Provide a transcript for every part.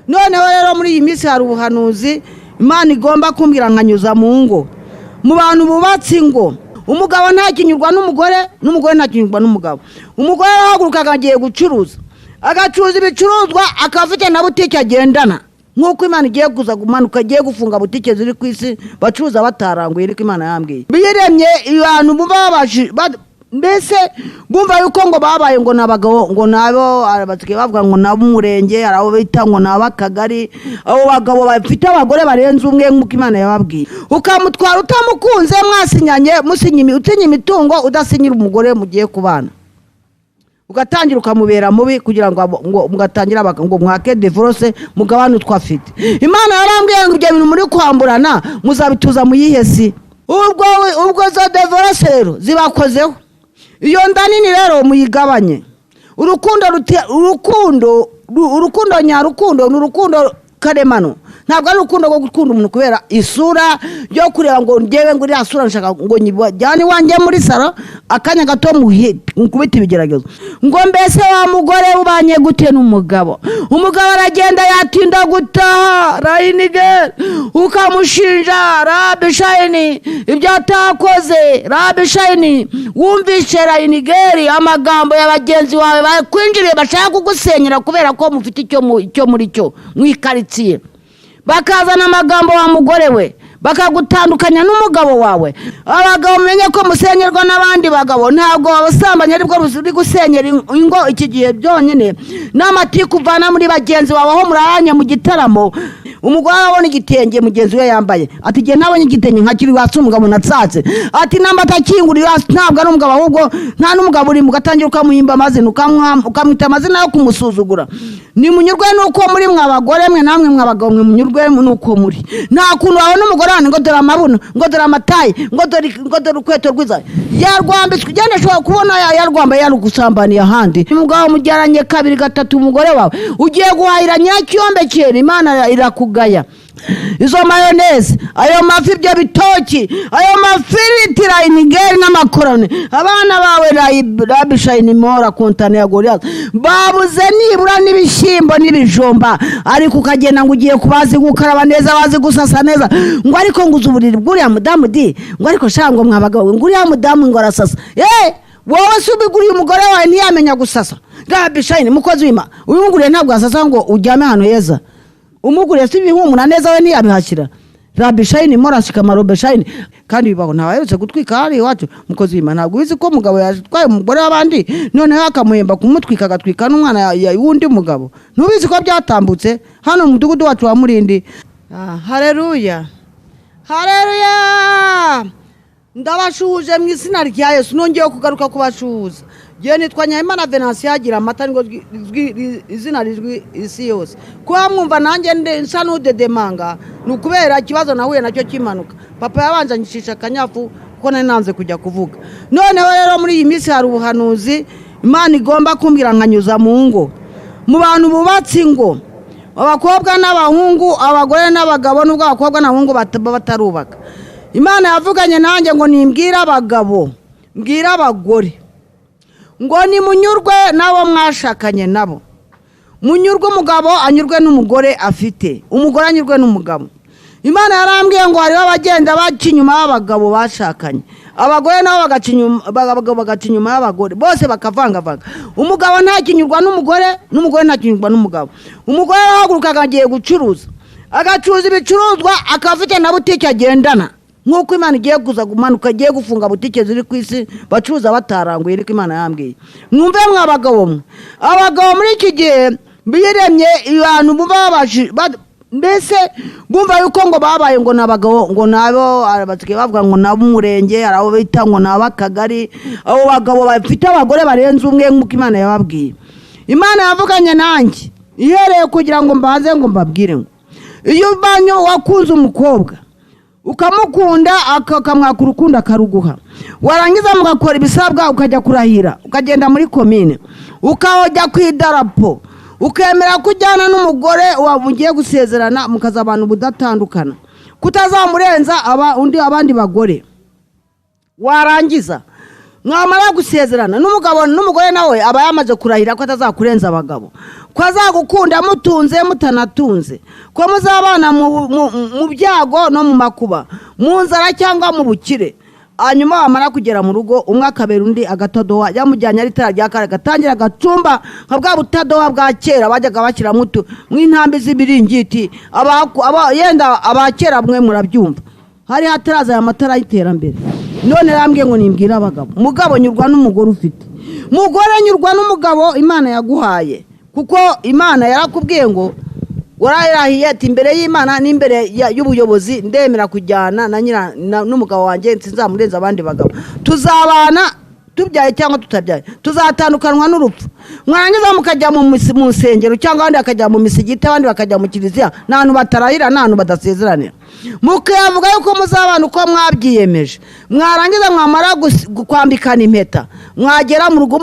Noneho rero muri iyi minsi hari ubuhanuzi Imana igomba kumbwira nkanyuza mu ngo, mu bantu bubatse ingo. Umugabo ntakinyurwa n'umugore, n'umugore ntakinyurwa n'umugabo. Umugore arahaguruka agiye gucuruza, agacuruza ibicuruzwa, akaba afite na butike agendana, nk'uko Imana igiye kuza kumanuka, igiye gufunga butike ziri ku isi bacuruza bataranguye, niko Imana yambwiye. Biremye abantu mbese bumva yuko ngo babaye ngo ni abagabo, ngo nabo basigaye bavuga ngo nabo umurenge, hari abo bita ngo ni ab'akagari. Abo bagabo bafite abagore barenze umwe, nk'uko Imana yababwiye. Ukamutwara utamukunze, mwasinyanye, musinye, utinya imitungo, udasinyira umugore mugiye kubana, ugatangira ukamubera mubi kugira ngo ngo mugatangira ngo mwake divorce, mugabane utwo afite. Imana yarambwiye ngo ibyo bintu muri kwamburana muzabituza mu yihe si? Ubwo izo divorce rero zibakozeho. Iyo nda nini rero muyigabanye. Urukundo urukundo urukundo nyarukundo ni urukundo karemano, ntabwo ari urukundo rwo gukunda umuntu kubera isura yo kureba ngo ngewe ngo iriya sura nshaka ngo nyijyane iwanjye muri salo akanya gato mukubite ibigeragezo. Ngo mbese wa mugore ubanye gute n'umugabo? Umugabo aragenda yatinda gutaha, rayinigeri, ukamushinja rabishayini ibyo atakoze. Rabishayini, wumvishe rayinigeri amagambo ya bagenzi bawe bakwinjiriye bashaka kugusenyera kubera ko mufite icyo muri cyo mu ikaritsiye, bakazana amagambo wa mugore we, bakagutandukanya n'umugabo wawe. Abagabo, mumenye ko musenyerwa n'abandi bagabo. Ntabwo abasambanyi aribwo buri gusenyera ingo iki gihe byonyine, n'amatiku uvana muri bagenzi bawe aho muraranye mu gitaramo. Umugore arabona igitenge mugenzi we yambaye, ati: "Igihe ntabonye igitenge nka kiri hasi umugabo natsatse," ati: "Namba atakinguriye hasi ntabwo ari umugabo, ahubwo nta n'umugabo urimo." Ugatangira ukamuhimba amazina, ukamwita amazina yo kumusuzugura. Nimunyurwe nuko muri mwe abagore mwe, namwe mwe abagabo mwe, munyurwe nuko muri. Nta kuntu wabona umugore wanjye ngo dore amabuno, ngo dore amatayi, ngo dore urukweto rwiza yarwambitswe, ugenda ashobora kubona yarwambaye yarugusambaniye ahandi. Umugabo mubyaranye kabiri, gatatu, umugore wawe ugiye guhahira nyirakiyombekera, Imana irakugaya. Izo mayoneze, ayo mafi, ibyo bitoki, ayo mafiriti, rayinigeri n'amakoroni, abana bawe rabishayini mora kontane ya Goriyasi babuze nibura n'ibishyimbo n'ibijumba, ariko ukagenda ngo ugiye kubazi gukaraba neza, bazi gusasa neza, ngo ariko nguze uburiri bw'uriya mudamu di, ngo ariko sha, ngo mwabagabo, ngo uriya mudamu ngo arasasa. Wowe se ubiguriye umugore wawe ntiyamenya gusasa? Rabishayini, mukozi w'Ima, ubimuguriye ntabwo yasasa ngo uryame ahantu heza. Umuguriye si ibihumura neza, we ntiyabihashyira? Rabishayini morashika marobeshayini, kandi bibaho. Ntawaherutse gutwika hariya iwacu, mukozi w'Ima? Ntabwo ubizi ko umugabo yatwaye umugore w'abandi, noneho akamuhemba kumutwika, agatwika n'umwana w'undi mugabo? Ntubizi ko byatambutse hano mu mudugudu wacu wa Murindi? Hareruya, hareruya! Ndabashuhuje mu izina rya Yesu. Nongeye kugaruka kubashuhuza. Ngewe nitwa Nyahimana Venansiyo, yagira amata ngo izina rizwi isi yose. Kuba mwumva nanjye nsa n'udedemanga ni ukubera ikibazo nahuye nacyo cy'impanuka. Papa yabanje anyicisha akanyafu kuko nari nanze kujya kuvuga. Noneho rero muri iyi minsi hari ubuhanuzi Imana igomba kumbwira nkanyuza mu ngo, mu bantu bubatse ingo, abakobwa n'abahungu, abagore n'abagabo, nubwo abakobwa n'abahungu batarubaka. Imana yavuganye nanjye ngo nimbwire abagabo, mbwire abagore ngo nimunyurwe n'abo mwashakanye nabo. Munyurwe, umugabo anyurwe n'umugore afite, umugore anyurwe n'umugabo. Imana yarambwiye ngo hariho abagenda baca inyuma y'abagabo bashakanye, abagore nabo bagaca inyuma, abagabo bagaca inyuma y'abagore, bose bakavangavanga. Umugabo ntakinyurwa n'umugore, n'umugore ntakinyurwa n'umugabo. Umugore arahaguruka agiye gucuruza, agacuruza ibicuruzwa, akaba afite na butike agendana, nk'uko Imana igiye kuza kumanuka, igiye gufunga butike ziri ku isi bacuruza bataranguye, niko Imana yambwiye. Mwumve mwa bagabo mwe, abagabo muri iki gihe biremye abantu mbese bumva yuko ngo babaye ngo ni abagabo, ngo nabo basigaye bavuga ngo nabo umurenge, hari abo bita ngo ni ab'akagari. Abo bagabo bafite abagore barenze umwe, nk'uko Imana yababwiye. Imana yavuganye nanjye ihereye kugira ngo mbanze ngo mbabwire ngo iyo ubanye wakunze umukobwa, ukamukunda, akamwaka urukundo akaruguha, warangiza mugakora ibisabwa, ukajya kurahira, ukagenda muri komine, ukajya ku idarapo, ukemera ko ujyana n'umugore mugiye gusezerana, mukazabana ubudatandukana, kutazamurenza aba undi abandi bagore, warangiza Mwamara gusezerana n'umugabo n'umugore, nawe aba yamaze kurahira ko atazakurenza abagabo, ko azagukunda mutunze mutanatunze, ko muzabana mu byago no mu makuba, mu nzara cyangwa mu bukire. Hanyuma wamara kugera mu rugo, umwe akabera undi agatadowa. Yamujyanye ari itara rya kare, agatangira agacumba nka bwa butadowa bwa kera bajyaga bashyiramo utu mw'intambi z'ibiringiti. Yenda abakera mwe murabyumva, hari hataraza aya matara y'iterambere. None yarambwiye ngo nimbwire abagabo: mugabo, nyurwa n'umugore ufite; mugore, nyurwa n'umugabo Imana yaguhaye, kuko Imana yarakubwiye ngo wararahiye ati: "Imbere y'Imana n'imbere y'ubuyobozi ndemera kujyana na nyira n'umugabo wanjye, sinzamurenza abandi bagabo, tuzabana tubyaye cyangwa tutabyaye, tuzatandukanwa n'urupfu." Mwarangiza mukajya mu nsengero, cyangwa abandi bakajya mu misigiti, abandi bakajya mu kiliziya, nta hantu batarahira, nta hantu badasezeranira, mukavuga yuko muzabana uko mwabyiyemeje. Mwarangiza, mwamara kwambikana impeta, mwagera mu rugo,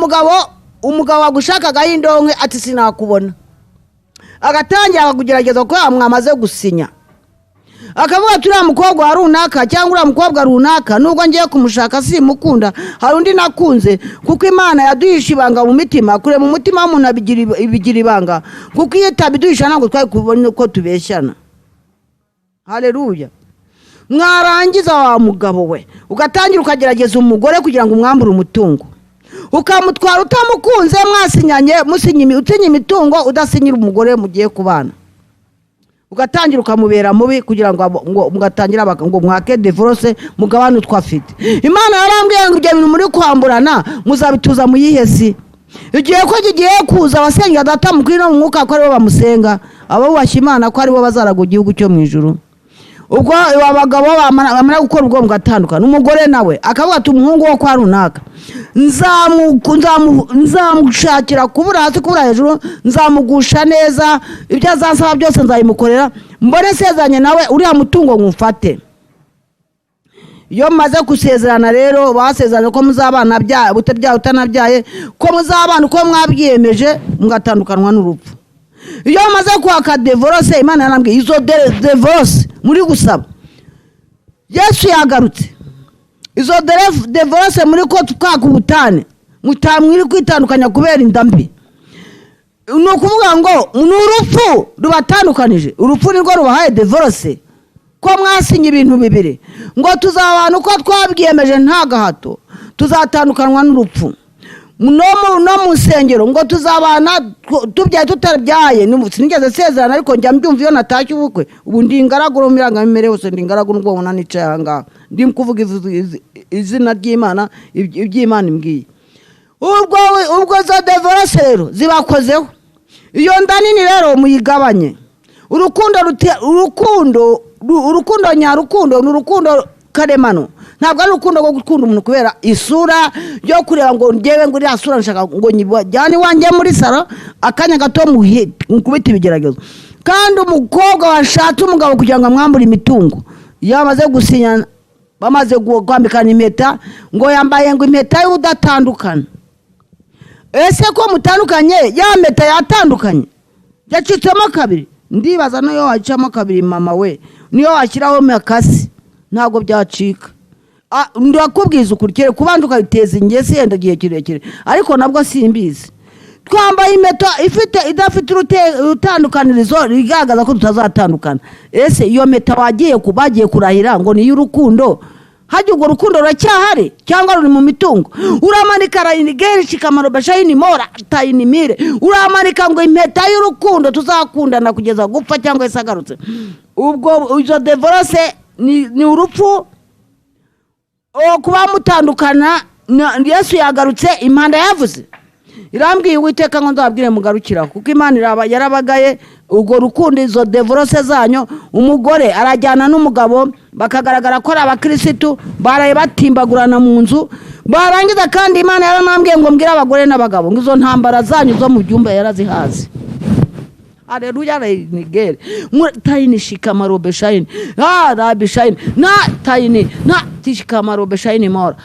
umugabo wagushakagaho indonke ati: "Sinakubona." Agatangira akakugerageza kuko mwamaze gusinya, akavuga ati: "Uriya mukobwa wa runaka cyangwa uriya mukobwa runaka, nubwo ngiye kumushaka simukunda, hari undi nakunze." Kuko Imana yaduhisha ibanga mu mitima. Kureba umutima w'umuntu ibigira ibanga, kuko iyo itabiduhisha ntabwo twari kubona uko tubeshyana. Haleluya! Mwarangiza, wa mugabo we, ugatangira ukagerageza umugore kugira ngo umwambure umutungo, ukamutwara utamukunze, mwasinyanye, usinya imitungo udasinyira umugore mugiye kubana, ugatangira ukamubera mubi kugira ngo ngo mugatangira ngo mwake divorce, mugabane utwo afite. Imana yarambwiye ngo ibyo bintu muri kwamburana muzabituza mu yihe si? Igihe ko kigiye kuza, abasenga Data mukuru no mu mwuka ko aribo bamusenga, abubashye Imana ko aribo bazaragwa igihugu cyo mu ijuru. Ubwo abagabo bamara gukora ubwo, mugatandukana, umugore nawe akavuga ati: "Umuhungu wo kwa runaka nzamushakira kubura hasi kubura hejuru, nzamugusha neza, ibyo azasaba byose nzabimukorera, mbone sezeranye nawe, uriya mutungo nywufate." Iyo mumaze gusezerana rero, basezeranye ko muzabana utabyaye utanabyaye, ko muzabana uko mwabyiyemeje, mugatandukanwa n'urupfu. Iyo mumaze kwaka divorce, Imana yarambwiye izo divorce muri gusaba, Yesu yagarutse. Izo divorce muri ko twaka ubutane, mutamwiri kwitandukanya kubera inda mbi, ni ukuvuga ngo ni urupfu rubatandukanije. Urupfu nirwo rubahaye divorce, ko mwasinye ibintu bibiri ngo tuzabana uko twabwiyemeje nta gahato, tuzatandukanwa n'urupfu. No mu nsengero ngo tuzabana tubyaye tutabyaye. Sinigeze nsezerana, ariko njya mbyumva iyo natashye ubukwe. Ubu ndi ingaragu mu irangamimerere hose, ndi ingaragu nubwo ubona nicaye aha ngaha ndi kuvuga izina ry'Imana, iby'Imana imbwiye. Ubwo izo divorce rero zibakozeho, iyo nda nini rero muyigabanye. Urukundo urukundo nyarukundo ni urukundo karemano, ntabwo ari urukundo rwo gukunda umuntu kubera isura, yo kureba ngo ngewe ngo iriya sura nshaka ngo nyijyane iwanjye muri salo akanya gato mukubite ibigeragezo. Kandi umukobwa washatse umugabo kugira ngo amwambure imitungo, iyo bamaze gusinya, bamaze kwambikana impeta, ngo yambaye ngo impeta y'ubudatandukana. Ese ko mutandukanye, ya mpeta yatandukanye, yacitsemo kabiri? Ndibaza niyo wacamo kabiri, mama we, niyo washyiraho makasi ntabwo byacika. Ndakubwiza ukuri, kereka kubanza ukayiteza ingesi yenda igihe kirekire, ariko nabwo simbizi. Twambaye impeta ifite idafite urutandukanirizo rigaragaza ko tutazatandukana. Ese iyo mpeta wagiye bagiye kurahira ngo ni iy'urukundo, hajya urwo rukundo ruracyahari cyangwa ruri mu mitungo? Uramanika rayini shikamaro bashayini mora tayinimire, uramanika ngo impeta y'urukundo, tuzakundana kugeza gupfa cyangwa se agarutse. Ubwo izo divorce ni urupfu. Kuba mutandukana, Yesu yagarutse, impanda yavuze. Irambwiye Uwiteka ngo nzababwire mugarukiraho, kuko Imana yarabagaye urwo rukundo, izo divorce zanyu. Umugore arajyana n'umugabo bakagaragara ko ari abakirisitu, baraye batimbagurana mu nzu, barangiza. Kandi Imana yaranambwiye ngo mbwire abagore n'abagabo ngo izo ntambara zanyu zo mu byumba yarazihaze. Haleluya! Nigere tayini shikamarobe shayini rabi shayini na tayini na tishikamarobe shayini mora.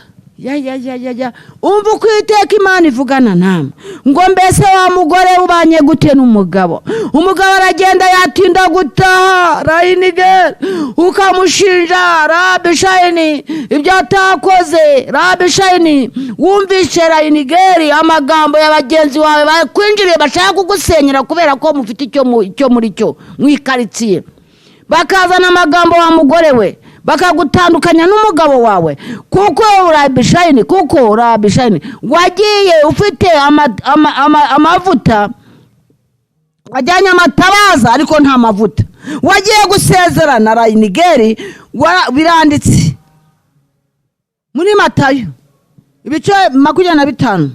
Ya ya ya ya ya, umva uko Iteka Imana ivugana namwe ngo: "Mbese wa mugore, ubanye gute n'umugabo?" Umugabo aragenda, yatinda gutaha, rayinigeri, ukamushinja, rabishayini, ibyo atakoze. Rabishayini, wumvishe, rayinigeri, amagambo ya bagenzi bawe bakwinjiriye, bashaka kugusenyera kubera ko mufite icyo muri cyo mu ikaritsiye, bakazana amagambo, wa mugore we, bakagutandukanya n'umugabo wawe, kuko urabishayini, kuko urabishayini wagiye ufite amavuta, wajyanye amatabaza ariko nta mavuta, wagiye gusezerana, rayinigeri. Biranditse muri Matayo ibice 25,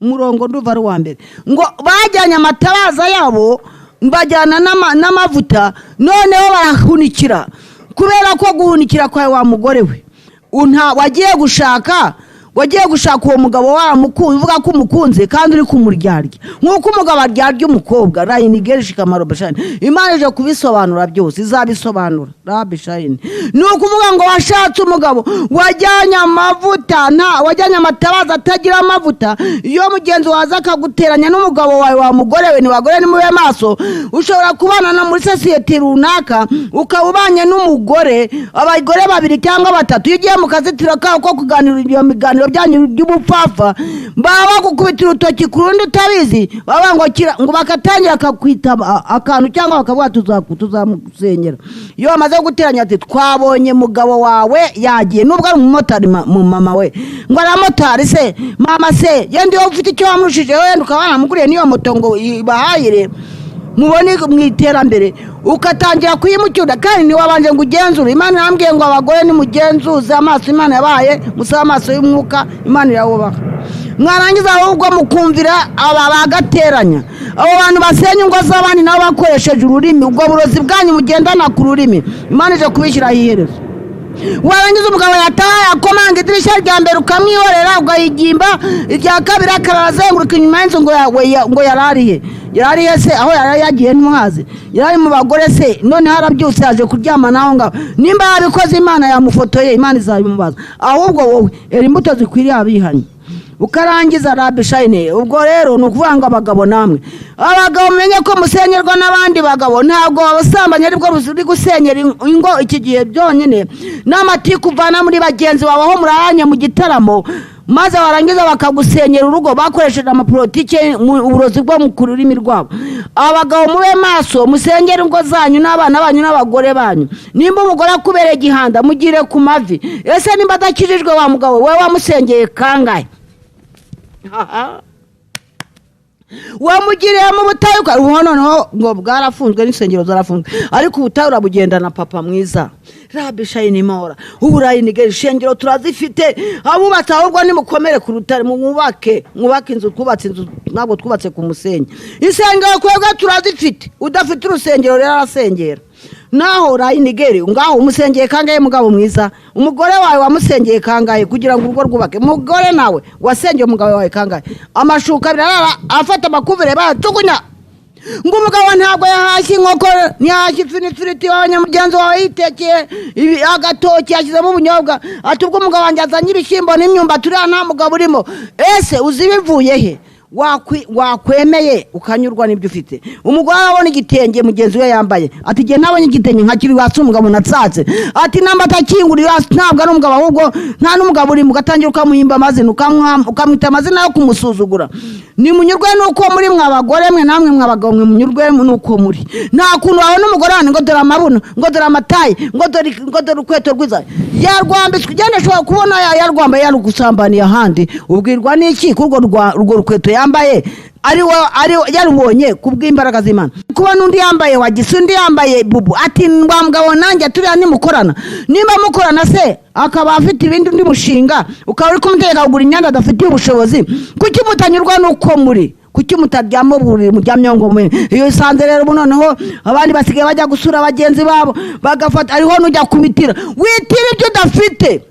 umurongo nduva ari uwa mbere, ngo bajyanye amatabaza yabo, bajyana n'amavuta, noneho barahunikira. Kubera ko guhunikira kwawe, wa mugore we, wagiye gushaka, wagiye gushaka uwo mugabo waramukunze, uvuga ko umukunze kandi uri kumuryarya nk'uko umugabo aryarya umukobwa. Rayinigeri shikamaro bashayini, Imana ije kubisobanura byose, izabisobanura. Rabishayini, ni ukuvuga ngo washatse umugabo, wajyanye amavuta, nta wajyanye amatabaza atagira amavuta. Iyo mugenzi waza akaguteranya n'umugabo wawe, wa mugore we, ntibagore nimube maso. Ushobora kubana na muri sosiyete runaka, ukaba ubanye n'umugore, abagore babiri cyangwa batatu. Iyo ugiye mu kazitiro kabo ko kuganira, iyo biganiro byanyu by'ubupfapfa, baba bagukubita urutoki ku rundi utabizi, baba ngo ngo bakatangira akakwita akantu cyangwa bakavuga tuzamusenyera. Iyo bamaze guteranya, ati: "Twabonye mugabo wawe yagiye, nubwo ari umumotari." Mu mama we ngo aramotari se, mama se, yenda iyo ufite icyo wamurushije, wenda ukaba waramuguriye n'iyo moto ngo ibahayire mubone mu iterambere, ugatangira kuyimucyura kandi ntiwabanje ngo ugenzure. Imana irambwiye ngo abagore nimugenzuze amaso Imana yabahaye, musabe amaso y'umwuka, Imana irawubaha. Mwarangiza ahubwo mukumvira aba bagateranya, abo bantu basenya ingo z'abandi nabo bakoresheje ururimi, ubwo burozi bwanyu mugendana ku rurimi, Imana ije kubishyiraho iherezo. Warangiza umugabo yataha, akomanga idirishya rya mbere ukamwihorera, ugahigimba irya kabiri, akaba azenguruka inyuma y'inzu ngo yararihe? Yararihe se? Aho yari yagiye ntuhazi? Yari mu bagore se? Noneho arabyutse yaje kuryama naho ngaho. Nimba yabikoze, Imana yamufotoye, Imana izabimubaza. Ahubwo wowe era imbuto zikwiriye abihanye, ukarangiza, rabishayine. Ubwo rero ni ukuvuga ngo abagabo, namwe abagabo, mumenye ko musenyerwa n'abandi bagabo. Ntabwo abasambanyi aribwo buri gusenyera ingo iki gihe byonyine, n'amatiku uvana muri bagenzi bawe aho muraranye mu gitaramo, maze warangiza bakagusenyera urugo bakoresheje amapolitike, uburozi bwo ku rurimi rwabo. Abagabo mube maso, musengere ingo zanyu n'abana banyu n'abagore banyu. Nimba umugore akubereye igihanda, mugire ku mavi. Ese nimba adakijijwe, wa mugabo wowe wamusengeye kangahe? Wamugiriye mu butayu, ubu noneho ngo bwarafunzwe n'insengero zarafunzwe, ariko ubutayu urabugendana, papa mwiza. Rabishayini mora uburayi nigera, ishengero turazifite, abubatse ahubwo nimukomere ku rutare, mwubake, mwubake inzu. Twubatse inzu, ntabwo twubatse ku musenyi. Insengero twebwe turazifite. Udafite urusengero rero arasengera naho. Rayinigeri, ngaho umusengeye kangahe, mugabo mwiza? Umugore wawe wamusengeye kangahe kugira ngo urugo rwubake? Umugore nawe wasengeye umugabo wawe kangahe? Amashuka birarara, afata amakuvure baratugunya ngo umugabo ntabwo yahashye inkoko, ntiyahashye ifi n'ifiriti. Mugenzi wawe yitekeye agatoki, yashyizemo ubunyobwa, ati: "Ubwo umugabo wanjye azanye ibishyimbo n'imyumbati, uriya nta mugabo urimo." Ese uzi bivuye he? Wakwemeye ukanyurwa n'ibyo ufite. Umugore arabona igitenge mugenzi we yambaye, ati: "Igihe ntabonye igitenge nka kiri hasi, umugabo natsatse," ati, "namba atakinguriye ntabwo ari umugabo, ahubwo nta n'umugabo urimo." Ugatangira ukamuhimba amazina, ukamwita amazina yo kumusuzugura. Nimunyurwe n'uko muri, mwe abagore mwe, namwe mwe abagabo mwe, munyurwe n'uko muri. Nta kuntu wabona umugore wanjye ngo dore amabuno, ngo dore amatayi, ngo dore urukweto rwiza yarwambitswe, ugenda ashobora kubona yarwambaye yarugusambaniye ahandi. Ubwirwa n'iki ko urwo rukweto yambaye ari yarubonye kubw'imbaraga z'Imana? Kubona undi yambaye wagise, undi yambaye bubu, ati: "Wa mugabo nanjye turiya nimukorana." Nimba mukorana se, akaba afite ibindi, undi mushinga, ukaba uri kumutegeka kugura imyenda adafitiye ubushobozi, kuki mutanyurwa n'uko muri? Kuki mutaryama buriri muryamyeho ngo mwe? Iyo usanze rero ubu noneho abandi basigaye bajya gusura bagenzi babo, bagafata, ariho nujya kumitira, witira ibyo udafite.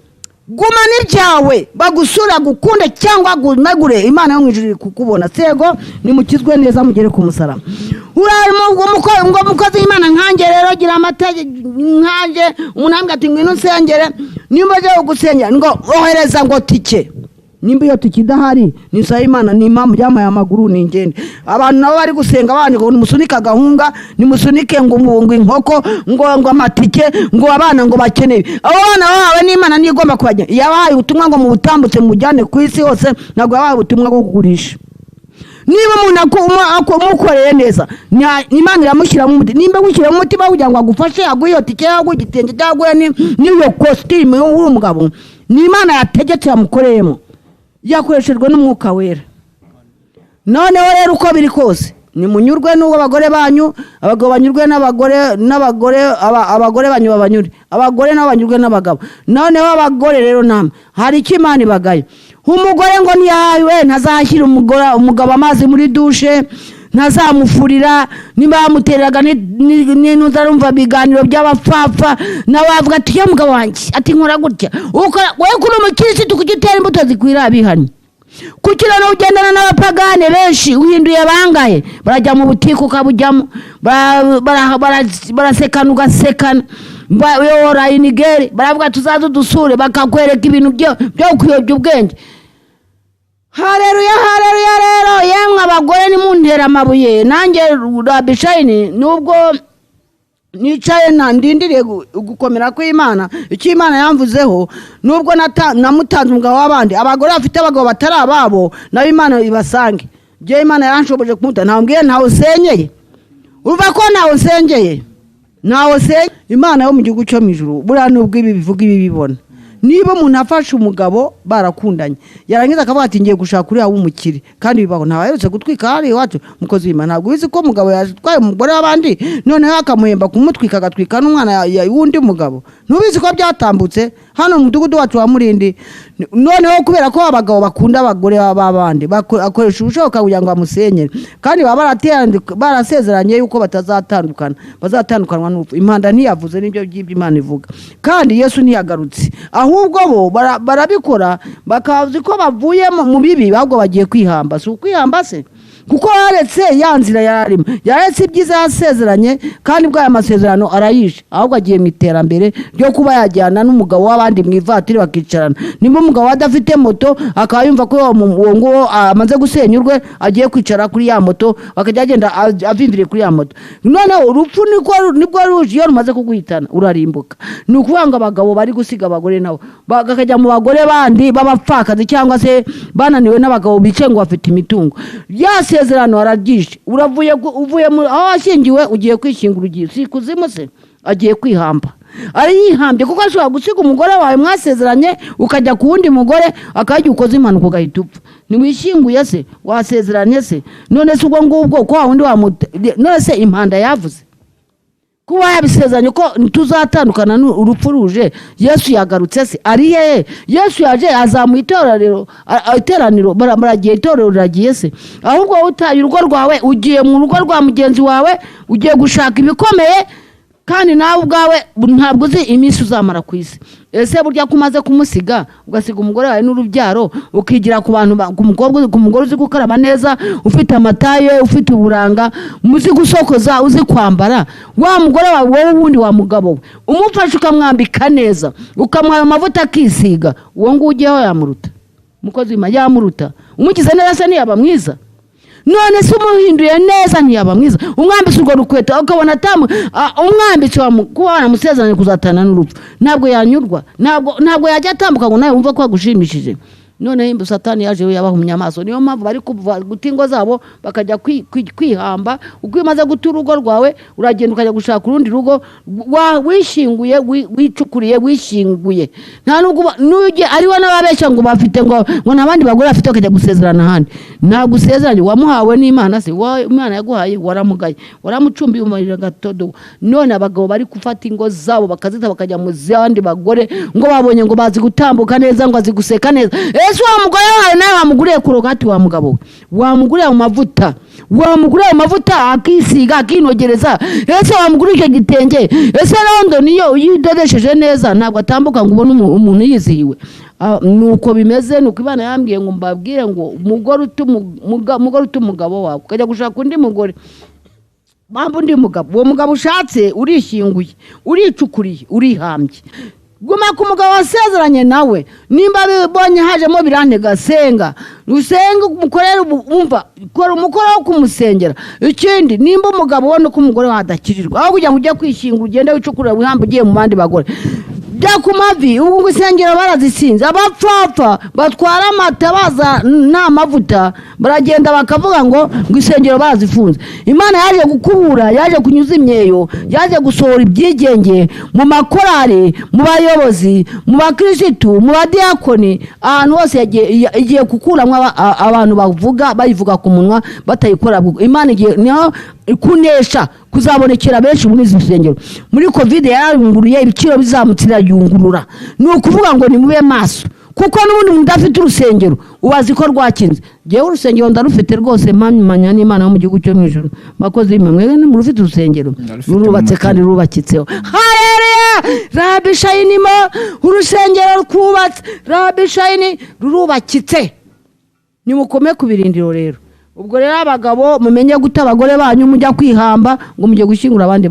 Gumana ibyawe, bagusura, gukunde cyangwa gunagure, Imana yo mu ijuru iri kukubona. Sego nimukizwe neza, mugere ku musaraba. Ngo umukozi w'Imana nkanjye rero, gira amategeko nkanjye. Umuntu ambwira ati: "Ngwino usengere." Nimba agiye gusengera, ngo ohereza ngo tike. Nimba iyo tike idahari, nisaba Imana, ni impamvu yampaye amaguru, ni ingende. Abantu nabo bari gusenga abandi ngo nimusunike agahunga, nimusunike ngo inkoko, ngo amatike, ngo abana ngo bakeneye. Abo bana bahawe n'Imana, niyo igomba kubajya. Yabahaye ubutumwa ngo mubutambutse, mubujyane ku isi hose. Ntabwo yabahaye ubutumwa bwo kugurisha. Niba umuntu umukoreye neza, Imana iramushyiramo umutima. Nimba agushyiramo umutima kugira ngo agufashe, aguhe iyo tike, aguhe igitenge cyangwa aguhe n'iyo kositimu y'uri umugabo, ni Imana yategetse, yamukoreyemo, yakoreshejwe n'Umwuka Wera. Noneho rero, uko biri kose, nimunyurwe n'uwo abagore banyu, abagabo banyurwe n'abagore, n'abagore abagore banyu babanyure, abagore nabo banyurwe n'abagabo. Noneho abagore rero namwe, hari icyo Imana ibagaye. Umugore ngo ntiyahawe, ntazashyira umugabo amazi muri dushe, ntazamufurira. Niba bamutereraga n'intuza, ibiganiro by'abapfapfa, nawe avuga ati: "Iyo mugabo wanjye ati nkora gutya." Wowe kuri umukirisitu, kuki utera imbuto zikwira abihannye? Kuki noneho ugendana n'abapagane benshi? Uhinduye bangahe? Barajya mu butike ukabujyamo, barasekana ugasekana, bayora inigeri, baravuga tuzaze udusure, bakakwereka ibintu byo kuyobya ubwenge. Hareruya, hareruya! Rero yemwe abagore, nimuntera amabuye. Nanjye Rabishayini, nubwo nicaye na ndindiriye gukomera kw'Imana, icyo Imana yamvuzeho, nubwo namutanze umugabo w'abandi, abagore bafite abagabo batari ababo nabo Imana ibasange. Njyewe Imana yanshoboje kumuta, ntabwiye ntawe usenyeye. Urumva ko ntawe usengeye, ntawe usenyeye. Imana yo mu gihugu cyo mu ijuru, buriya nubwo ibi bivuga, ibi bibona. Niba umuntu afashe umugabo barakundanye, yarangiza akavuga ati: "Ngiye gushaka uriya w'umukire," kandi bibaho. Ntawe gutwika hariya iwacu, mukozi w'Imana. Ntabwo ubizi ko umugabo yatwaye umugore w'abandi, noneho akamuhemba kumutwika, agatwika n'umwana w'undi mugabo? Ntubizi ko byatambutse hano mu mudugudu wacu wa Murindi? Noneho kubera ko abagabo bakunda abagore b'abandi, akoresha ubushoboka kugira ngo bamusenyere, kandi baba barasezeranye yuko batazatandukana, bazatandukanwa n'urupfu. Impanda ntiyavuze, n'ibyo by'ibyo Imana ivuga, kandi Yesu ntiyagarutse. Ahubwo bo barabikora, bakazi ko bavuye mu bibi, ahubwo bagiye kwihamba. Si ukwihamba se? Kuko yaretse ya nzira yararimo, yaretse ibyiza yasezeranye, kandi bw'aya masezerano arayishe. Ahubwo agiye mu iterambere ryo kuba yajyana n'umugabo w'abandi mu ivatiri bakicarana. Nimba umugabo adafite moto, akaba yumva ko uwo nguwo amaze gusenya urwe, agiye kwicara kuri ya moto, akajya agenda avimviriye kuri ya moto. Noneho urupfu nibwo ruje. Iyo rumaze kuguhitana, urarimbuka. Ni ukuvuga ngo abagabo bari gusiga abagore nabo bakajya mu bagore bandi b'abapfakazi, cyangwa se bananiwe n'abagabo bicaye ngo bafite imitungo, ya sezerano araryishe. Uravuye uvuye aho washyingiwe, ugiye kwishyingura, ugiye si ikuzimu se? Agiye kwihamba, ariyihambye, kuko ashobora gusiga umugore wawe mwasezeranye, ukajya ku wundi mugore, akajya ukoze impanuka ugahita upfa. Ntiwishyinguye se? Wasezeranye se? None se ubwo ngubwo ko wa wundi none se impanda yavuze, kuba yabisezeranye ko tuzatandukana urupfu ruje, Yesu yagarutse se? Ari hehe Yesu? Yaje azamuye iteraniro, iteraniro baragiye, itorero riragiye se? Ahubwo wowe utaye urugo rwawe, ugiye mu rugo rwa mugenzi wawe, ugiye gushaka ibikomeye, kandi nawe ubwawe ntabwo uzi iminsi uzamara ku isi. Ese burya ko umaze kumusiga, ugasiga umugore wawe n'urubyaro, ukigira ku bantu ku mukobwa, ku mugore uzi gukaraba neza, ufite amataye, ufite uburanga, uzi gusokoza, uzi kwambara, wa mugore wawe, wowe ubundi wa mugabo we, umufashe ukamwambika neza, ukamuha ayo mavuta akisiga, uwo nguwo ugiyeho yamuruta? Mukozi w'Imana, yamuruta? Umugize neza se ntiyaba mwiza? None se umuhinduye neza ntiyaba mwiza? Umwambitse urwo rukweto, ukabona atamu umwambitse, kuba waramusezeranye kuzatana n'urupfu, ntabwo yanyurwa? Ntabwo yajya atambuka ngo nawe wumve ko agushimishije? Noneho imbu Satani yaje, we yabahumye amaso. Niyo mpamvu bari kuva guta ingo zabo, bakajya kwihamba. Uko iyo umaze guta urugo rwawe, uragenda ukajya gushaka urundi rugo, wishyinguye, wicukuriye, wishyinguye. Nta nubwo n'ujye ariwe n'ababeshya ngo bafite ngo nta bandi bagore bafite, bakajya gusezerana ahandi. Ntabwo usezeranye wamuhawe n'Imana se? Imana yaguhaye, waramugaye, waramucumbiye, umarira gatodo. None abagabo bari gufata ingo zabo bakazita, bakajya mu zandi bagore, ngo babonye ngo bazi gutambuka neza, ngo azi guseka neza. Ese wa mugore wawe nawe wamuguriye Colgate? Wa mugabo we, wamuguriye ayo mavuta? Wamuguriye ayo mavuta akisiga, akinogereza? Ese wamuguriye icyo gitenge? Ese London iyo uyidodesheje neza, ntabwo atambuka ngo ubone umuntu yizihiwe? Nuko bimeze, nuko Imana yambwiye ngo mbabwire ngo umugore uta umugabo wawe ukajya gushaka undi mugore, mpamvu undi mugabo, uwo mugabo ushatse urishyinguye, uricukuriye, urihambye. Guma ku mugabo wasezeranye nawe. Nimba bibonye hajemo birantega, senga, usenge, umukorere, wumva kora umukoro wo kumusengera. Ikindi, nimba umugabo ubona ko umugore wawe adakirirwa, aho kugira ngo ujye kwishyingura ugende wicukurira wihamba ugiye mu bandi bagore, jya ku mavi. Ubu ngo insengero barazisinze, abapfapfa batwara amata baza nta mavuta, baragenda bakavuga ngo insengero barazifunze. Imana yaje gukubura, yaje kunyuza imyeyo, yaje gusohora ibyigenge mu makorari, mu bayobozi, mu bakirisitu, mu badiyakoni, ahantu hose igiye gukuramo abantu bavuga bayivuga ku munwa batayikora. Imana igiye niho kunesha kuzabonekera benshi muri izi nsengero. Muri Covid yarayunguruye, ibiciro bizamutse irayungurura. Ni ukuvuga ngo nimube maso, kuko n'ubundi umuntu udafite urusengero ubazi ko rwakinze. Ngewe urusengero ndarufite rwose, mpamanya n'Imana yo mu gihugu cyo mu ijuru. Bakozi b'Imana, mwebwe murufite urusengero? Ndarufite mu Rurubatse mutima. kandi rubakitseho. Hareruya! Rabi shayinimo urusengero rwubatse, rabi shayini rurubakitse. Nimukome ku birindiro rero. Ubwo rero abagabo mumenye guta abagore banyu mujya kwihamba ngo mujye gushyingura abandi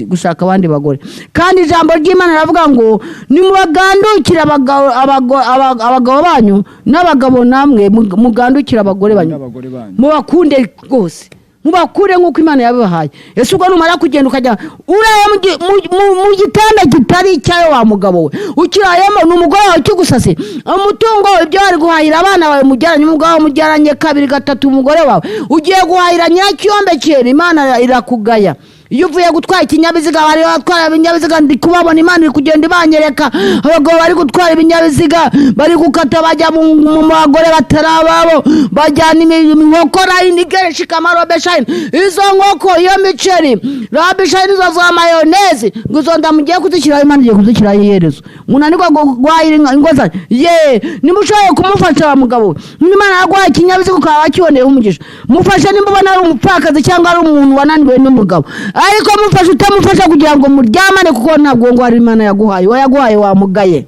gushaka abandi bagore. Kandi ijambo ry'Imana riravuga ngo nimubagandukire abagabo banyu, n'abagabo namwe mugandukire abagore banyu, n'abagore banyu, mubakunde rwose, mubakure nk'uko Imana yabibahaye. Ese ubwo numara kugenda ukajya uraye mu gitanda kitari icyawe, wa mugabo we ukirayemo ni umugore wawe ukigusase umutungo wawe, ibyo wari guhahira abana bawe mubyaranye, umugabo wawe mubyaranye kabiri gatatu, umugore wawe ugiye guhahira nyirakiyombekera, Imana irakugaya. Iyo uvuye gutwara ikinyabiziga, bari batwara ibinyabiziga, ndi kubabona, Imana iri kugenda ibanyereka abagabo bari gutwara ibinyabiziga, bari gukata bajya mu bagore batari ababo, bajyana inkoko rayini shikamarobe shayini, izo nkoko, iyo miceri rabi shayini, izo za mayonezi, ngo izo nda mugiye kuzishyiraho, Imana igiye kuzishyiraho iherezo. Munanirwa guhahira ingo zanyu ye, nimushoboye kumufasha wa mugabo we. Imana yaguhaye ikinyabiziga ukaba wakiboneyeho umugisha, mufashe nimba ubona ari umupfakazi cyangwa ari umuntu wananiwe n'umugabo, ariko mufashe utamufasha kugira ngo muryamane, kuko ntabwo ngo hari Imana yaguhaye, uwo yaguhaye wamugaye.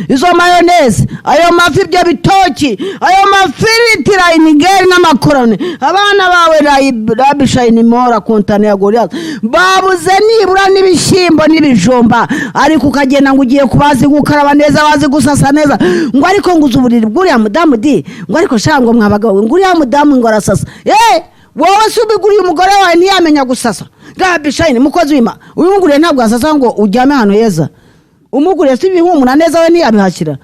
Izo mayoneze, ayo mafi, ibyo bitoki, ayo mafiriti rayinigeri n'amakoroni, abana bawe rabishayini mora kontane ya Goriyati babuze nibura n'ibishyimbo n'ibijumba, ariko ukagenda ngo ugiye kubazi gukaraba neza, bazi gusasa neza, ngo ariko nguze uburiri bw'uriya mudamu di, ngo ariko sha, ngo mwabagabo, ngo uriya mudamu ngo arasasa. Wowe se ubiguriye umugore wawe ntiyamenya gusasa? Rabishayini, mukozi w'Imana, uyunguriye ntabwo asasa ngo uryame ahantu heza, umuguriye si ibihumura neza, we ntiyabihashyira.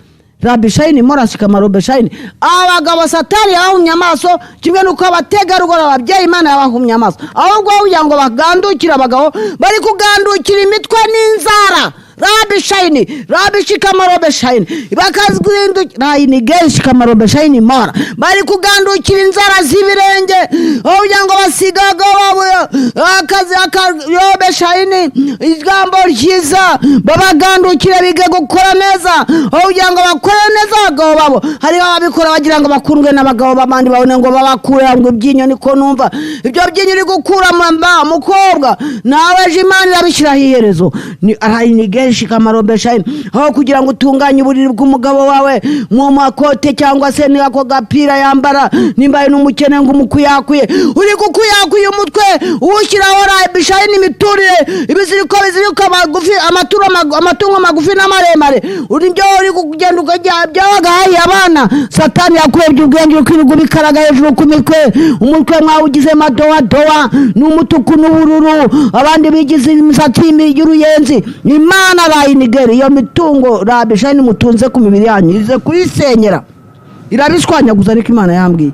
Rabishayini morashika marobeshayini. Abagabo Satani yabahumye amaso, kimwe n'uko abategarugori, ababyeyi, Imana yabahumye amaso. Ahubwo kugira ngo bagandukire abagabo, bari kugandukira imitwe n'inzara. Rabishayini rabishika marobeshayini bakazwindukira rayini genshi kamarobeshayini mora, bari kugandukira inzara z'ibirenge aho kugira ngo basigaga akazi akayobeshayini ijambo ryiza, babagandukire bige gukora neza aho kugira ngo bakore neza abagabo babo. Hariho ababikora bagira ngo bakundwe n'abagabo b'abandi, babone ngo babakure ngo ibyinyo, niko numva ibyo byinyo uri gukura mamba mukobwa nawe ejo Imana irabishyiraho iherezo. Ni rayini genshi kamarobeshayini. Aho kugira ngo utunganye uburiri bw'umugabo wawe mu makote cyangwa se ni ako gapira yambara, nimba ari n'umukene ngo umukuyakuye, uri gukuyakuye umutwe uwushyiraho rabishayini imiturire, ibiziriko biziriko magufi, amatungo magufi n'amaremare, uri byo uri kugenda ukajya byabagahaye abana. Satani yakurebye ubwenge, uri kwirirwa ubikaraga hejuru ku mitwe, umutwe mwawugize madowadowa n'umutuku n'ubururu, abandi bigize imisatsi y'uruyenzi. Imana rayinigeri iyo mitungo rabishayini mutunze ku mibiri yanyu ize kuyisenyera, irabishwanyaguza, ariko Imana yambwiye.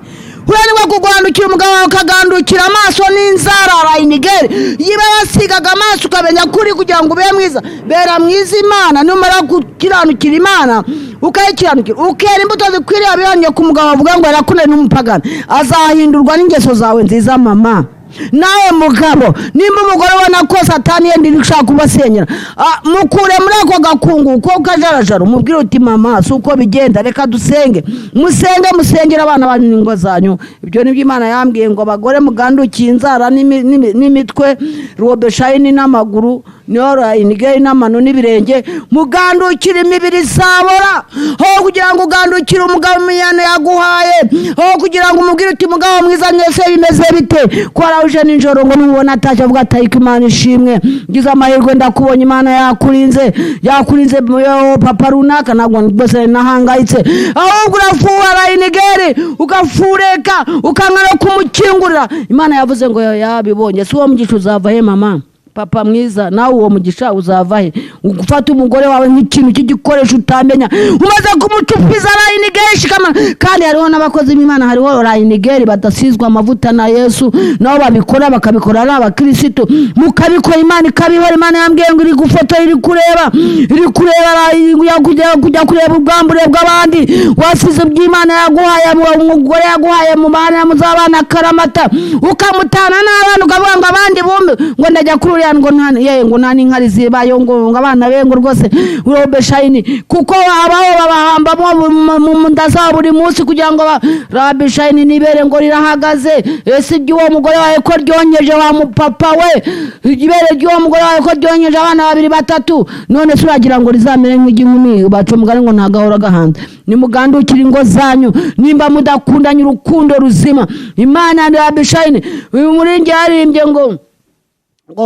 Uranirwa kugandukira umugabo wawe ukagandukira amaso n'inzara rayinigeri, yiba yasigaga amaso ukamenya ko uri kugira ngo ube mwiza, bera mwiza Imana. Numara gukiranukira Imana, ukayikiranukira, ukera imbuto zikwiriye abihannye ku mugabo, avuga ngo yarakundanye n'umupagani, azahindurwa n'ingeso zawe nziza. Mama, nawe mugabo, nimba umugore ubona ko Satani yenda iri gushaka kubasenyera, mukure muri ako gakungu ko kajarajara, umubwire uti: "Mama, si uko bigenda, reka dusenge." Musenge, musengere abana banyu n'ingo zanyu. Ibyo nibyo Imana yambwiye ngo abagore mugandukiye inzara n'imitwe robeshayini n'amaguru. Niyo rayinigeri n'amano n'ibirenge. Mugandukire imibiri isabora, aho kugira ngo ugandukire umugabo imiyano yaguhaye, aho kugira ngo umubwire uti: "Mugabo mwiza, mwese bimeze bite?" Ko warawuje nijoro ngo nubona atashye avuga ati: "Ariko Imana ishimwe, ngize amahirwe ndakubonye, Imana yakurinze, yakurinze yo papa runaka, ntabwo rwose nahangayitse." Ahubwo urafuha rayinigeri, ugafureka, ukanga no kumukingurira. Imana yavuze ngo yabibonye. Si uwo mugisha uzava he, mama, papa mwiza? Nawe uwo mugisha uzava he? Gufata umugore wawe nk'ikintu cy'igikoresho utamenya, umaze kumucupiza rayinigeri shikama. Kandi hariho n'abakozi b'Imana, hariho rayinigeri badasizwa amavuta na Yesu, nabo babikora, bakabikora ari abakirisitu. Mukabikora, Imana ikabihora. Imana yambwiye ngo iri gufotora, iri kureba, iri kureba, kujya kureba ubwambure bw'abandi, wasize iby'Imana yaguhaye, umugore yaguhaye mu bana muzabana akaramata, ukamutana n'abana, ukavuga ngo abandi bumve ngo ndajya kuri uriya, ngo nta ye, ngo nta n'inkari zibayo, ngo abana be, ngo rwose robe shayini, kuko abaho babahambamo mu nda zabo buri munsi kugira ngo rabe shayini nibere ngo rirahagaze. Ese iby'uwo mugore wawe ko ryonkeje, wa mupapa we, ibere ry'uwo mugore wawe ko ryonkeje abana babiri, batatu, none se uragira ngo rizamere nk'iry'inkumi? Baca umugani ngo ntagahora gahanze. Nimugandukire ingo zanyu nimba mudakundanye urukundo ruzima. Imana ni rabe shayini. Uyu muringi yaririmbye ngo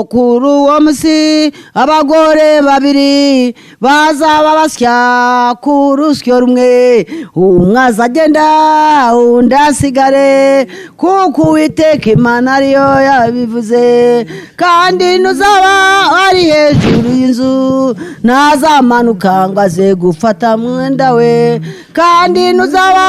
kuri uwo munsi abagore babiri bazaba basya ku rusyo rumwe, umwe azagenda, undi asigare, kuko Uwiteka Imana ariyo yabivuze. Kandi ntuzaba ari hejuru y'inzu ntazamanuka ngo aze gufata mwenda we, kandi ntuzaba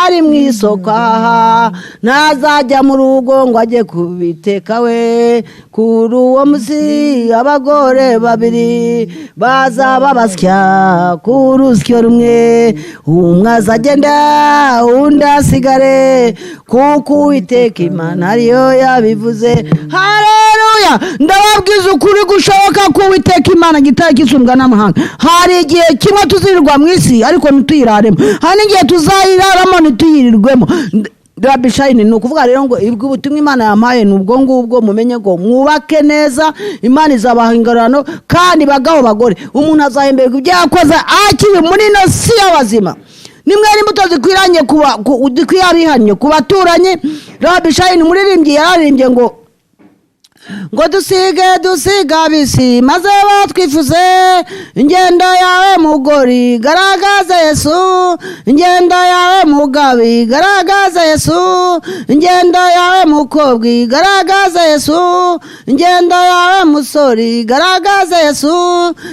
ari mu isoko aha ntazajya mu rugo ngo ajye kubiteka we. Kuri uwo munsi abagore babiri bazaba basya ku rusyo rumwe, umwe azagenda, undi asigare, kuko Uwiteka Imana ariyo yabivuze. Haleluya! Ndababwiza ukuri gushoboka ko Uwiteka Imana gitari gisumbwa n'amahanga. Hari igihe kimwe tuzirirwa mu isi ariko ntituyiraremo, hari n'igihe tuzayiraramo ntituyirirwemo. Rabi Shayini, ni ukuvuga rero ngo ubwo ubutumwa Imana yampaye ni ubwo ngubwo. Mumenye ngo mwubake neza, Imana izabaha ingororano. Kandi bagabo, bagore, umuntu azahemberwa ibyo yakoze akiri muri ino si y'abazima. Nimwera imbuto zikwiranye zikwiye abihannye ku baturanyi. Rabi Shayini umuririmbyi yararirimbye ngo dusige, dusiga abisi maze batwifuze. Ingendo yawe mugori garagaza Yesu, ingendo yawe mugabi garagaza Yesu, ingendo yawe mukobwa garagaza Yesu, ingendo yawe musori garagaza Yesu,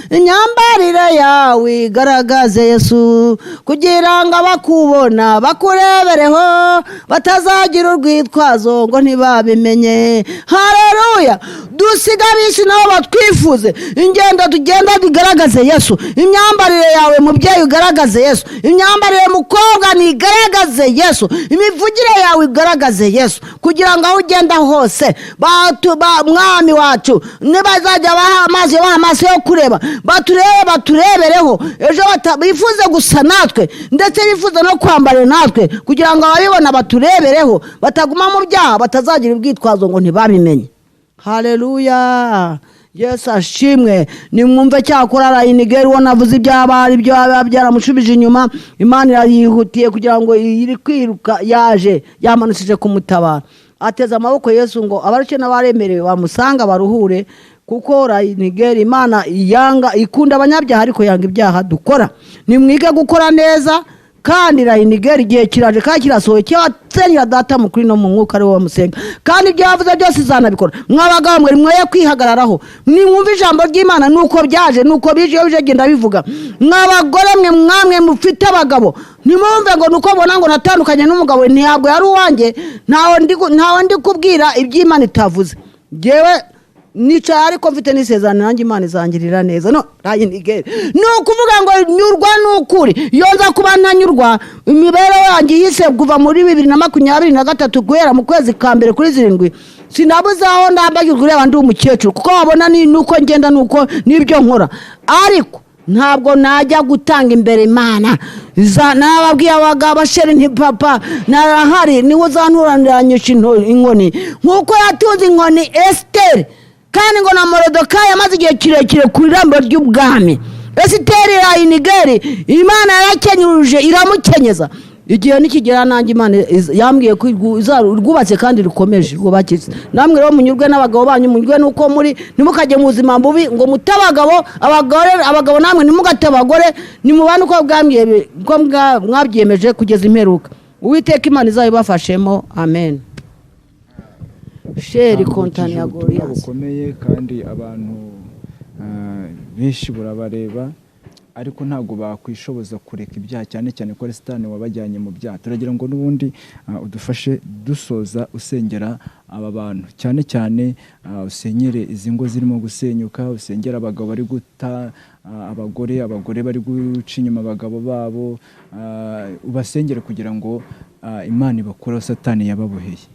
imyambarire yawe garagaze Yesu, kugira ngo abakubona bakurebereho, batazagira urwitwazo ngo ntibabimenye. Haleluya! Dusiga abisi nabo batwifuze. Ingendo tugenda tugaragaze Yesu. Imyambarire yawe mubyeyi ugaragaze Yesu, imyambarire mukobwa nigaragaze Yesu, imivugire yawe igaragaze Yesu, kugira ngo aho ugenda hose mwami wacu nibazajya baha amaso, baha amaso yo kureba, baturebe, baturebereho, ejo bifuze gusa natwe, ndetse bifuze no kwambara natwe, kugira ngo ababibona baturebereho, bataguma mu byaha, batazagira urwitwazo ngo ntibabimenye. Haleluya! Yesu ashimwe. Nimwumve, cyakora rayinigeri uwo navuze ibyaba ari byo biba byaramushubije inyuma, Imana irayihutiye kugira ngo iri kwiruka, yaje yamanukije kumutabara, ateze amaboko Yesu ngo abarushye n'abaremerewe bamusanga baruhure, kuko rayinigeri Imana yanga, ikunda abanyabyaha ariko yanga ibyaha dukora. Nimwige gukora neza. Kandi rayinigeri igihe kiraje kandi kirasohoye cyabasenyera Data mukuri no mu mwuka, ari we bamusenga, kandi ibyo yavuze byose izanabikora. Mwabagabo mwe, mwoye kwihagararaho, nimwumve ijambo ry'Imana nuko byaje, nuko bije, iyo bije genda bivuga. Mwabagore mwe, mwamwe mufite abagabo, ntimwumve ngo nuko mbona ngo natandukanye n'umugabo ntabwo yari uwanjye. Ntawe ndi kubwira iby'Imana itavuze. Njyewe nicaye ariko mfite n'isezerano nanjye Imana izangirira neza. No rayinigeri ni ukuvuga ngo nyurwa n'ukuri. Iyo nza kuba ntanyurwa, imibereho yanjye yise kuva muri 2023, guhera mu kwezi ka mbere kuri 7, sinabuze aho ndambagirwa ureba ndi umukecuru, kuko wabona ni nuko ngenda, nuko n'ibyo nkora, ariko ntabwo najya gutanga imbere Imana. Nababwiye abagabo sheri nti papa narahari, niwe uzanturaniranyisha inkoni nk'uko yatunze inkoni Esiteri. Kandi ngo na Morodekayi amaze igihe kirekire ku irembo ry'ubwami. Esiteri Rayinigeri, Imana yarakenyuruje, iramukenyeza. Igihe nikigera nanjye Imana yambwiye ko rwubatse kandi rukomeje, rwubakitse. Namwe rero munyurwe n'abagabo banyu, munyurwe n'uko muri, ntimukajye mu buzima bubi ngo mute abagabo, abagore, abagabo namwe ntimugate abagore. Nimubane uko bwambwiye, uko mwabyiyemeje kugeza imperuka. Uwiteka Imana izabibafashemo, amen. Sheri kontani ya Utambukije ubutumwa Goriyasi bukomeye, kandi abantu benshi burabareba, ariko ntabwo bakwishoboza kureka ibyaha, cyane cyane ko ari Satani wabajyanye mu byaha. Turagira ngo n'ubundi udufashe dusoza usengera aba bantu, cyane cyane usenyere izi ngo zirimo gusenyuka, usengera abagabo bari guta abagore, abagore bari guca inyuma abagabo babo, ubasengere kugira ngo Imana ibakureho Satani yababoheye.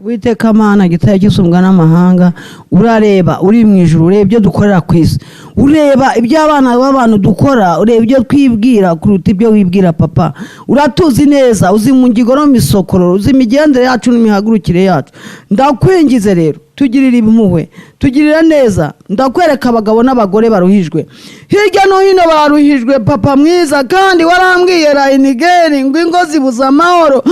Uwiteka Mana gitaya gisumbwa n'amahanga, urareba uri mu ijuru, ureba ibyo dukorera ku isi, ureba ibyo abana b'abantu dukora, ureba ibyo twibwira kuruta ibyo wibwira. Papa, uratuzi neza, uzi mu ngingo no mu misokororo, uzi imigendere yacu n'imihagurukire yacu. Ndakwingize rero, tugirire impuhwe, tugirire neza. Ndakwereka abagabo n'abagore baruhijwe hirya no hino, baruhijwe, papa mwiza. Kandi warambwiye Rayinigeri ngo ingo zibuze amahoro,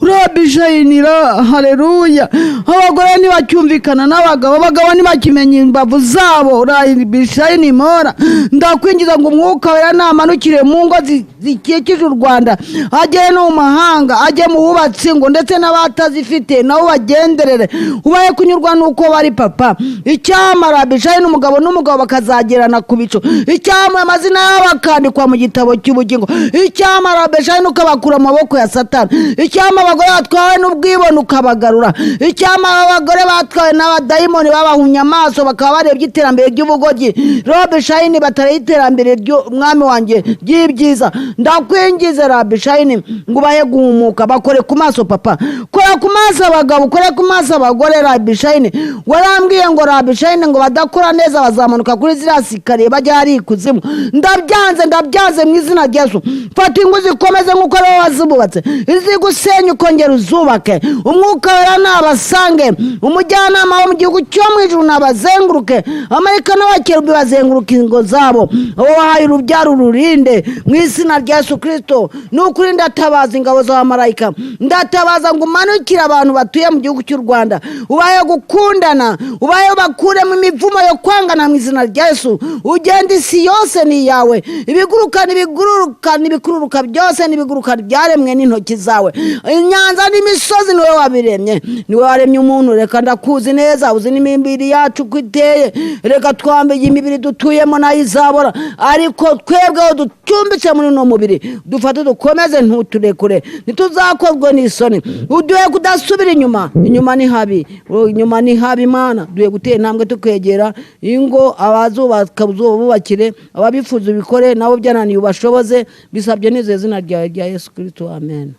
rabishayinira, haleluya. Abagore ntibacyumvikana n'abagabo, abagabo ntibakimenya imbavu zabo, rabishayinimora. Ndakwingiza ngo umwuka wera namanukire mu ngo zikikije u Rwanda, agere no mu mahanga, ajye mu bubatsi ngo ndetse n'abatazifite nabo bagenderere, ubaye kunyurwa n'uko bari, papa. Icyama Rabishayi n'umugabo n'umugabo bakazagerana ku bicu. Icyama amazina yabo akandikwa mu gitabo cy'ubugingo. Icyama Rabishayi ukabakura mu maboko ya Satani. Icyama abagore batwawe n'ubwibone ukabagarura. Icyama abagore batwawe n'abadayimoni babahumye amaso, bakaba barebye iterambere ry'ubugoryi, Rabishayini, batareba iterambere ry'umwami wanjye ry'ibyiza. Ndakwingize Rabishayini ngo ubahe guhumuka, bakore ku maso, papa, kora ku maso abagabo, ukore ku maso abagore. Rabishayini, warambwiye ngo Rabishayini ngo badakora neza bazamanuka kuri ziriya sikariye bajya hari ikuzimu. Ndabyanze, ndabyanze mu izina rya Yesu. Fata ingo zikomeze nk'uko aribo wazubatse, izigusenya ukongera uzubake. Umwuka wera nabasange, umujyanama wo mu gihugu cyo mu ijuru nabazenguruke, amarayika n'abakerubi bazenguruka ingo zabo. Abo wahaye urubyaro ururinde mu izina rya Yesu Kirisito. Ni ukuri ndatabaza ingabo z'abamarayika, ndatabaza ngo umanukire abantu batuye mu gihugu cy'u Rwanda, ubahe gukundana, ubahe bakuremo imivumo yo kwangana mu izina rya Yesu. Ugenda isi yose ni iyawe, ibiguruka n'ibiguruka n'ibikururuka byose n'ibiguruka byaremwe n'intoki zawe, inyanza n'imisozi niwe wabiremye, niwe waremye umuntu. Reka ndakuzi neza, uzi n'imibiri yacu uko iteye. Reka twambaye imibiri dutuyemo nayo izabora, ariko twebweho ducumbitse muri uno mubiri dufate dukomeze, ntuturekure, ntituzakorwe n'isoni. Uduhe kudasubira inyuma, inyuma ni habi, inyuma ni habi. Imana duhe gutera intambwe tukegera ingo, abazubaka bubakire, ababifuza ubikore, nabo byananiye ubashoboze. Bisabye nizeye izina ryawe rya Yesu Kirisito, amen.